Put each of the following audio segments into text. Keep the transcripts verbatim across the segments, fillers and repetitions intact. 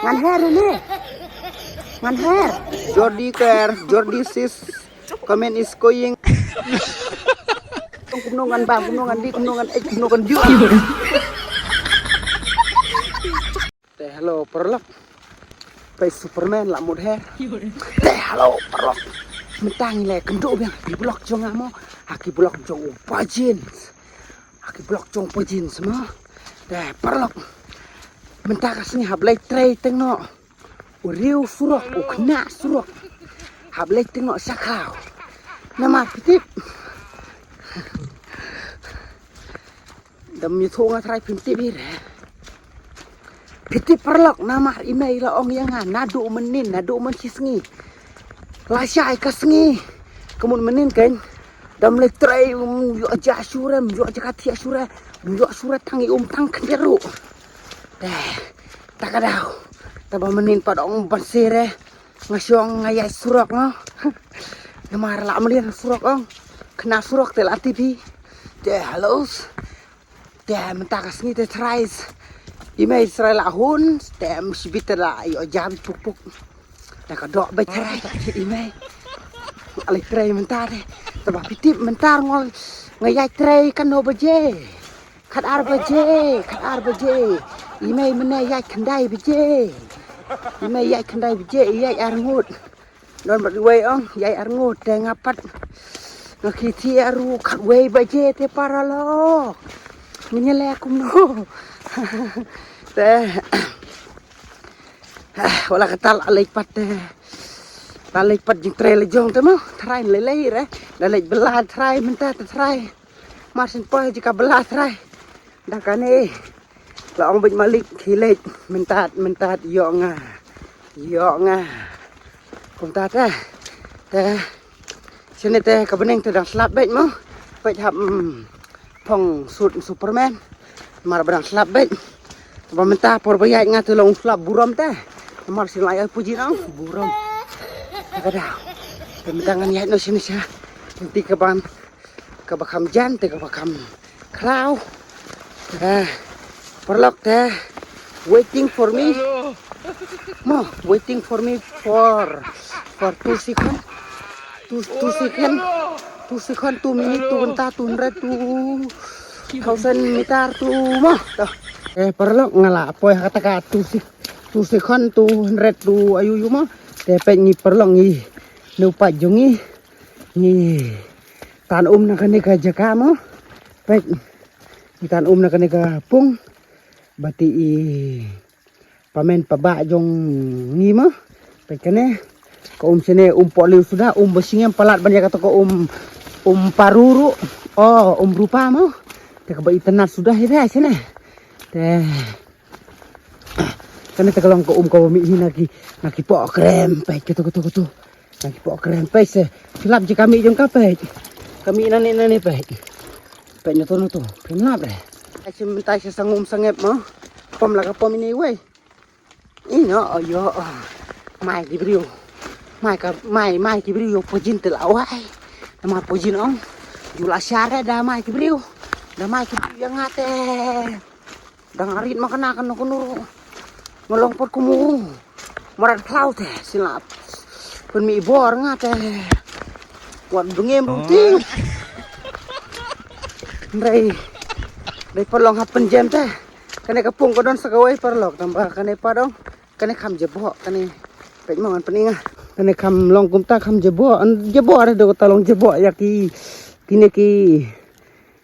Ngan her ne. Ngan her. Jordi ker, Jordi sis. Comment is going. Kumno ngan ba, kumno ngan di, kumno ngan eh, kumno ngan ju. Te hello paralok. Peit Superman la mut her. Te hello paralok. Mynta ngi la ïakynduh biang ha ki vlog jong nga mo. Ha ki vlog jong u Pajin. Ha ki vlog jong u Pajin sa mo. Te paralok. Mynta ka sngi hap leit trei teng noh. U riew surok, u khynnah surok. Hap leit teng noh sha khlaw. Namar phi tip. Dam ïathuh nga trai phim tip hi re. Phi tip paralok namar i mei la ong ïa nga naduh mynnin, naduh mynshisngi. Lashai ka sngi. Ka mut mynnin keiñ. Dam leit trei, um ïoh ja shuh re, um ïoh ja ka thiah shuh re, um ïoh shuh re tang i um tang khyndiat ruh. Te, ta ka daw. Te ba mynnin pat ong ban sir re. Nga shong nga ïaid surok nga. Namar la mlian surok ong. Khynnah surok te la tip hi. Te hello. Te mynta ka sngi te trai. I mei trai la hun, te shibit te la ïoh jam puk puk. Te ka dok beit trai, i mei. Ale trei mynta te. Te ba phi tip mynta ngol nga ïaid trei katno baje. Kat ar baje, kat ar baje. I mei mynne ïaid khyndai baje. I mei ïaid khyndai baje, ïaid ar ngut. Don bad wei ong, ïaid ar ngut te nga pat. Nga khie thiah ruh khatwei baje te paralok. Ngin ïa leh kumno. Te. Wat la katta la leit pat te. La leit pat jingtrei la jong te mo. Trai lei lei re. La leit bylla trai mynta te trai. Mar shen poi jaka bylla trai. Da kane. La ong beit malik khie leit mynta mynta ïoh nga. Ïoh nga. Kumta te. Te. Shane te ka bneng te dang slap beit mo. Peit hap, mm, phong suit Superman. Mar ba dang slap beit. Ba mynta por ba ïaid nga te long slap burom te. Mar shu la ïa puji nang burom. Ka daw. Te mynta ngan ïaid noh shane sha. Mynta ka ban. Kaba kham jan te kaba kham khraw. Eh, paralok te waiting for me. Mo, waiting for me for for two second. Two, two second. Two second, two minute, two kynta, two hundred, two thousand meter, two mo. To. Eh, paralok nga la poi ha kata ka two sec-, two second, two hundred, two ayu yu mo. Te peit ngi paralok ngi. Neu pat jong ngi. Ngi tan um na kane ka jaka mo. Peit. Ngi tan um na kane ka pung. Ba te i pamen paba jong ngi mo. Peit kane. Ka um shane um pohliew suda, um ba shngem palat ban ïa kata ka um, um paru ruh. Oh, um rupa mo. Te kaba itynnad suda hi da shane. Te Kane te ka long ka um kaba mih hi na ki, na ki poh krem peit, kato, kato, kato. Na ki poh krem peit se. Phi lap ji ka mih jong ka peit. Ka mih nane nane peit. Peit nato nato. Phi lap re. Ai sim mynta sa sangum sangep mo. Pom la ka pom ine iwei. Ino, oh, ïoh. Mai ki briew. Mai ka, mai, mai ki briew ïoh pojin te la wai. Namar pojin ong. Ju la share da mai ki briew. Da mai ki briew ïa nga te. Dang arit ma kane kano kano ruh. Nga long pat kum u marat khlaw te, sngap. Pynmih bor nga te. Wat bngem ruh ti. Hynrei dei pat long hap pynjem te. Kane ka pung ka don sa kawei paralok, tang ba kane pat dong. Kane kham jabok, kane. Peit mo ngan pyni nga. Kane kham long kumta kham jabok. An jabok re, dei kata long jabok ïa ki, kine ki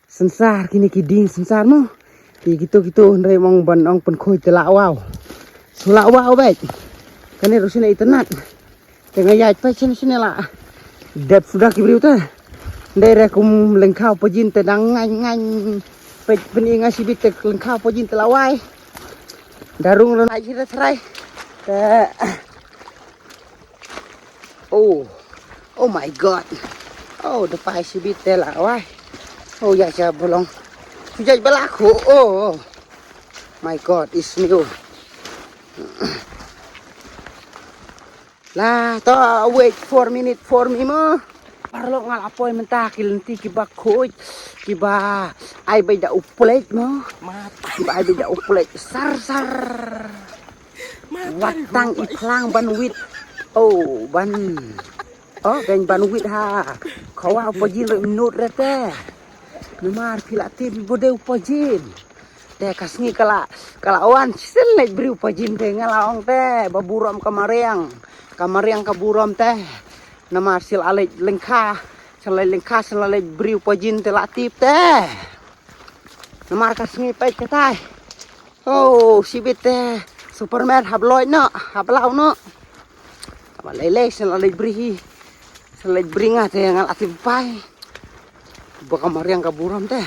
synsar, kine ki dieng synsar mo. Ki kito kito hynrei mo ban ong pynkhuid te la waw. Shu la waw beit. Kane ruh shane itynnad. Te nga ïaid peit shane shane la dep suda ki briew te. Hynrei re kum lyngkhaw pajin te dang ngaiñ ngaiñ. Peit pyni nga shibit te lyngkhaw pajin te la wai. Da rung rnai hi re trai. Te Oh, oh my God. Oh, da phai shibit te la wai. Oh, ïa sha ba long. Shu jait ba la khu. Oh, oh. My God, is new. La to wait four minute for me mo. Paralok nga la poi mynta ki lynti kiba khuid, kiba ai beit da u plate mo. Kiba ai beit da u plate. Sar sar. Wat tang i phlang ban wit. Oh, ban. Oh, gan ban wit ha. Khawa u pajin re minut re te. Namar phi la tip ba dei u pajin. Te ka sngi ka la, ka la wan shisien leit bri u pajin te nga la ong te. Ba burom ka mariang. Ka mariang ka burom te. Namar shisien la leit lyngkha. Shisien la leit lyngkha, shisien la leit bri u pajin te la tip te. Namar ka sngi peit katai. Oh, shibit te. Superman hap loi noh, hap law noh. Ba lei lei shisien la leit bri hi. Shisien leit bri nga te nga la tip pai. Ba ka mariang ka burom te.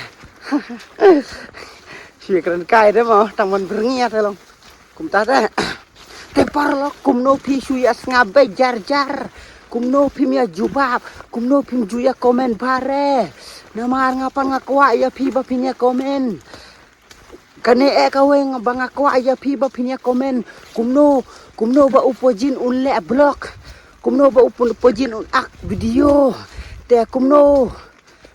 Shi kren kai te mo, tang ban bri nga te long. Kumta te. Te paralok kumno phi shu ïa sngap beit jar jar. Kumno phim ïa jubab. Kumno phim ju ïa comment ba re. Namar nga pat nga kwah ïa phi ba phin ïa comment. Kane eh kawei ba nga kwah ïa phi ba phin ïa comment. Kumno, kumno ba u pajin un leh block. Kumno ba u pajin un ak video. Te kumno,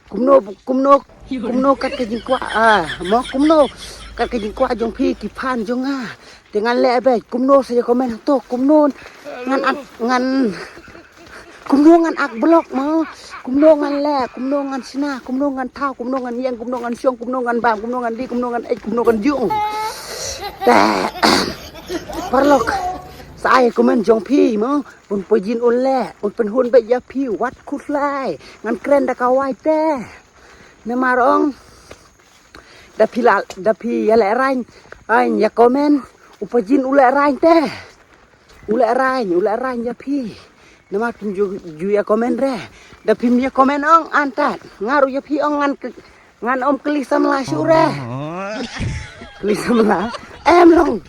kumno, kumno, kumno kat ka jingkwah, ah, mo kumno kat ka jingkwah jong phi ki fan jong nga. Te ngan leh beit, kumno sa ïa comment to, kumno ngan ak, ngan, kumno ngan ak block mo. Kumno ngan leh, kumno ngan shna, kumno ngan thaw, kumno ngan ïeng, kumno ngan shong, kumno ngan bam, kumno ngan di, kumno ngan ej, kumno ngan jung. Te paralok, sa ai comment jong phi mo. Un pajin un leh, un pynhun beit ïa phi wat khuslai. Ngan kren da ka wai te. Namar ong da phi la, da phi ïa leh rain. Ai ïa comment. U pajin u leh rain te. U leh rain, u leh rain ïa phi. Namar phi ju, ju ïa comment re. Da phim ïa comment ong antat. Nga ruh ïa phi ong ngan k-, ngan ym kylli samla shuh re. Kylli samla. Em long.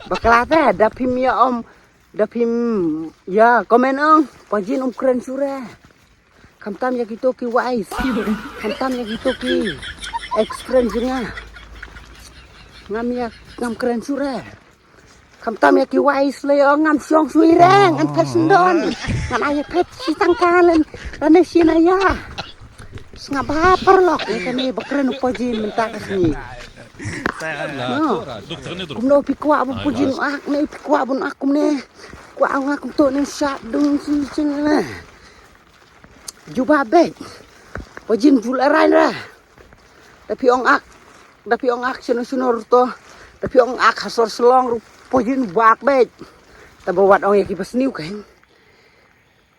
Bakla te da phim ïa ym Da phim ïa comment ong pajin um kren shuh re. Khamtam ïa kito ki wise. Khamtam ïa kito ki ex friend jong nga. Ngam ïa ngam kren shuh re. Khamtam ïa ki wise le ong ngam shong shuh re. Ngan phet sendon. Ngan ai phet shi tangka len. Lane shi na ïa. Sngap ba paralok ïa kane ba kren u pajin mynta ka sngi. No. Kumno phi kwah ba pajin u ak ne phi kwah ban ak kumne. Kwah nga kumto ne shat dung si ching le. Jubab beit. Pajin ju leh rain re. Da phi ong ak. Da phi ong ak shano shano ruh to. Da phi ong ak ha sor Shillong ruh pajin bak beit. Taba wat ong ïa ki ba sniew kein.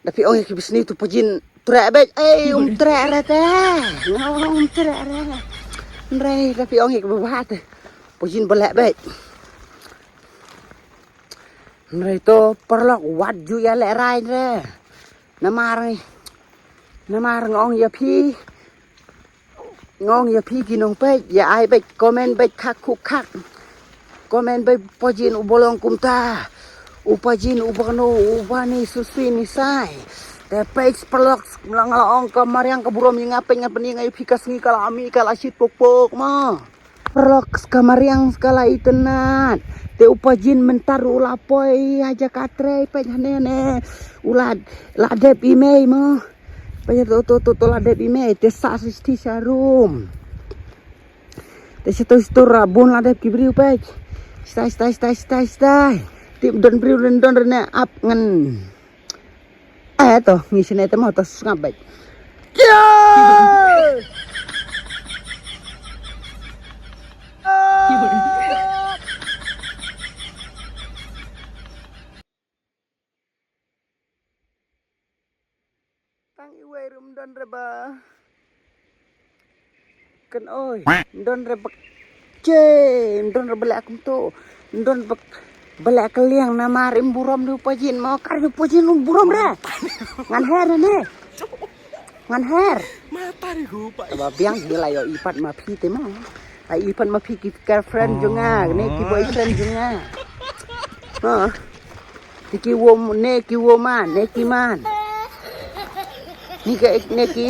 Da phi ong ïa ki ba sniew to pajin treh beit. Ei um treh re te. Nga ong um treh re. Hynrei da phi ong ïa ki ba bha te. Pajin ba leh beit. Hynrei to paralok wat ju ïa leh rain re. Namar, namar nga ong ïa phi. Nga ong ïa phi ki nongpeit, ïa ai beit comment beit khak khuk khak. Comment beit pajin u ba long kumta. U pajin u ba kano u ba ni susi ni sai. Te peit paralok nga la ong ka mariang ka burom ïa nga peit ngan pyni nga ïa phi ka sngi ka la mih ka la shit pok pok ma. Paralok ka mariang ka la itynnad. Te u pajin mynta ruh u la poi ha jaka trei peit hane hane. U la, la dep i mei mo. Peit to to to to la dep i mei te sa shisha sha rum. Te sito sito ra bun la dep ki briew peit. Stai stai stai stai stai. Tip don briew ren don rene ap ngan. Eh to ngi sene te mo to sngap beit. Kia! Tang iwei ruh ym don re ba. Kan oi, ym don re ba. Che, ym don re ba leh kumto. Ym don ba, ba leh ka liang namar im burom de u pajin mo kar de u pajin um burom re. Ngan her ne. Ngan her. Mata ri gu pa. Ba biang hi la ïoh i pat ma phi te mo. Ai i pat ma phi ki girlfriend jong nga, ne ki boyfriend jong nga. Ha. Te ki wo ne ki wo man, ne ki man. Ni ka ek ne ki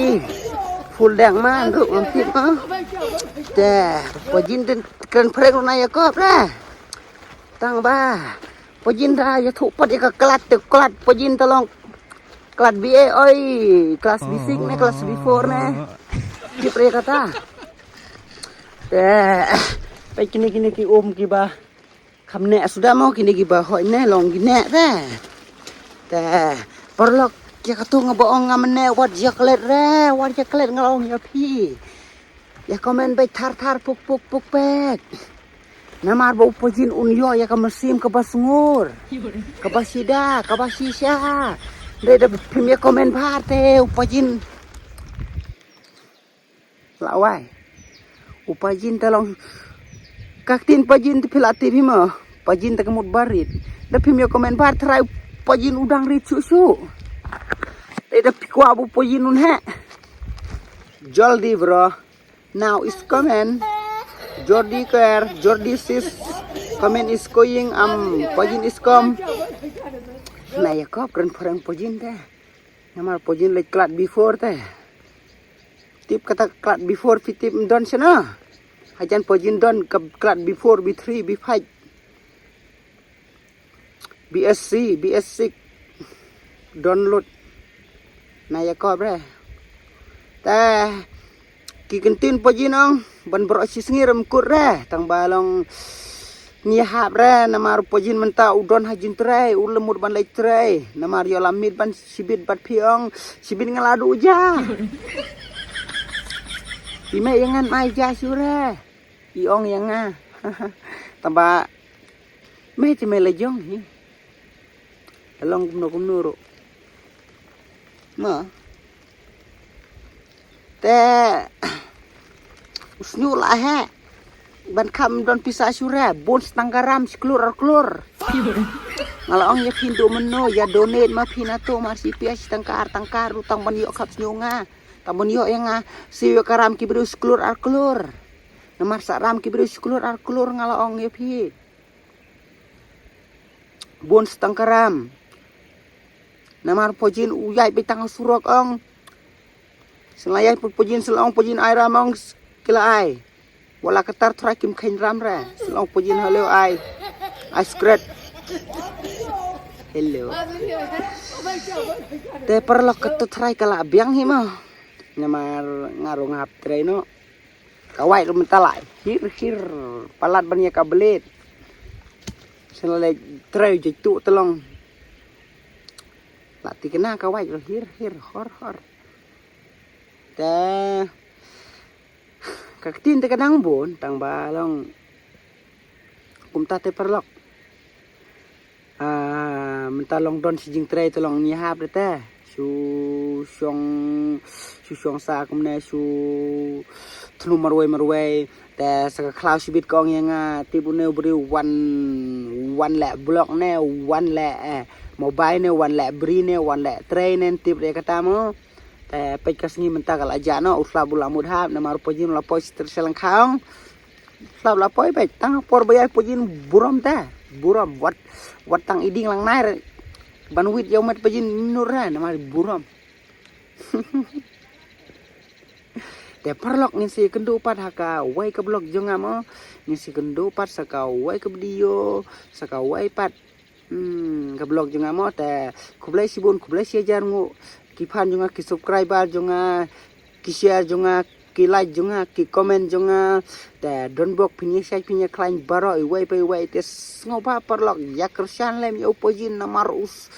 full dang man ruh ngam tip ha. Te pajin te kren phreng ruh na ïa kop re. Tang ba pajin da ïa thuh pat ïa ka klat te klat pajin ta long. Klat B A oi, klas B six ne klas B four ne. Tip re kata. Te peit kine kine ki um ki ba. Kam ne suda mo kine ki ba hoi ne long ki ne te. Te paralok, ïa katu nga ba ong nga mane wat ïa klet re, wat ïa klet nga long ïa phi. Ïa comment beit thar thar puk puk puk pek. Namar ba u pajin un ïoh ïa ka mynsiem kaba sngur, kaba sida, kaba shisha. Dei da phim ïa comment bha te u pajin la wai. U pajin te long ka ktien pajin te phi la tip hi mo. Pajin te ka mut barit. Da phim ïa comment bha, trai u pajin u dang rit shuh shuh. Dei da phi kwah ba u pajin un heh. Joldi bro. Now is comment. Jordi ker, Jordi sis. Comment is going, am pajin is come. Na ïa kop kren phareng pajin te. Namar pajin leh klat before te. Tip kata klat before phi tip don shana. Hajan pajin don ka klat before, B three, B five, B S C, B S six. Download. Na ïa kop re. Te ki ktien pajin ong ban bro shi sngi rem kut re, tang ba long ngi hap re, namar pajin mynta u don ha jingtrei, u lamut ban leit trei, namar ïoh la miet ban shibit bad phi ong, shibit nga la duh ja. Phi meh ïa ngan mai ja shu re. I ong ïa nga. Tang ba meh te meh la jong hi. Long kumno kumno ruh. Ma. Te u sniu la heh ban kham don pisa shu re, bun stang karam shi klur ar klur. Nga la ong ïa phi, ndu mynno ïa donate ma phi na to, mar shi pia shi tang kar tang kar ruh tang ban ïoh khap sniu nga. Tang ban ïoh ïa nga shu ïoh karam ki briew shi klur ar klur. Namar sa ram ki briew shi klur ar klur, nga la ong ïa phi. Bun stang karam. Namar pajin u ïaid beit tang surok ong. Sngewlait pajin, sngewlong pajin ai ram ong ki la ai. Wala katar trai kim khein ram re. Sngewlong pajin hello ai. Ai skret. Hello. Te paralok, katu trai ka la biang hi mo. Namar nga ruh nga hap trei noh. Ka wai ruh mynta la hir hir palat ban ïa ka blade. Sngewlait trei jai tu telong. La tikna ka wai ruh hir hir hor hor. Te ka ktien te ka dang bun, tang ba long kumta te paralok. Ah, mynta long don shi jingtrei te long ngi hap de te. Shu shong, shu shong sa kumne, shu thnu marwei marwei. Te sa ka khlaw shibit ka ong ïa nga, tip une u briew wan, wan leh blog ne, wan leh, eh, mobile ne, wan leh bri ne, wan leh trei ne, tip re kata mo. Te peit ka sngi mynta ka la jah noh, u slap u la mut hap, namar u pajin u la poi shi tyrshel lang khaung. Slap la poi beit, tang por ba ïa pajin burom te. Burom, wat, wat tang iding lang nai re. Ban wit ïa u met pajin nur re, namar burom. Te paralok, ngin sa ïakynduh pat ha kawei ka blog jong nga mo. Ngin sa ïakynduh pat sa kawei ka video, sa kawei pat Hmm, ka blog jong nga mo te. Khublei shibun, khublei shihajar nguh ki fan jong nga, ki subscriber jong nga, ki share jong nga, ki like jong nga, ki comment jong nga. Te don bok phin ïa shai phin ïa khlaiñ baroh iwei pa iwei, te sngewbha paralok ïa kyrshan lem ïa u pajin namar u s-,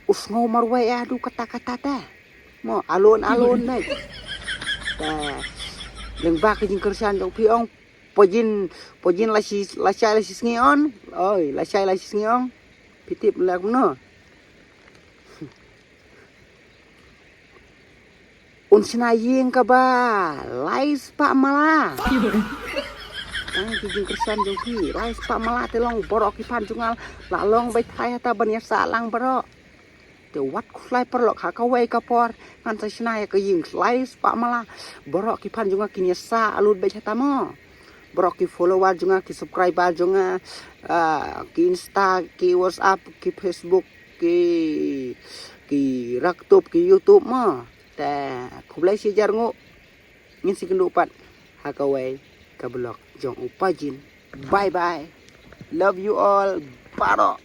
u sngew marwei ïa u kata kata te. Mo alone alone ne. Te lyngba ka jingkyrshan jong phi ong pajin, pajin la shi, la shai la shi sngi on. Oi, la shai la shi sngi on. Phi tip la kumno. Un shna ïing kaba lai spah mala. Tang ki jingkyrshan jong phi, lai spah mala te long baroh ki fan jong nga la long beit phai hata ban ïa sah lang baroh. Te wat khuslai paralok, ha kawei ka por ngan sa shna ïa ka ïing lai spah mala. Baroh ki fan jong nga kin ïa sah alut beit hata mo. Baroh ki follower jong nga, ki subscriber jong nga, ah, ki Insta, ki WhatsApp, ki Facebook, ki, ki Raktup, ki YouTube mo. Te khublei shihajar nguh. Ngin sa ïakynduh pat ha kawei ka blog jong u pajin. Bye bye. Love you all. Baroh.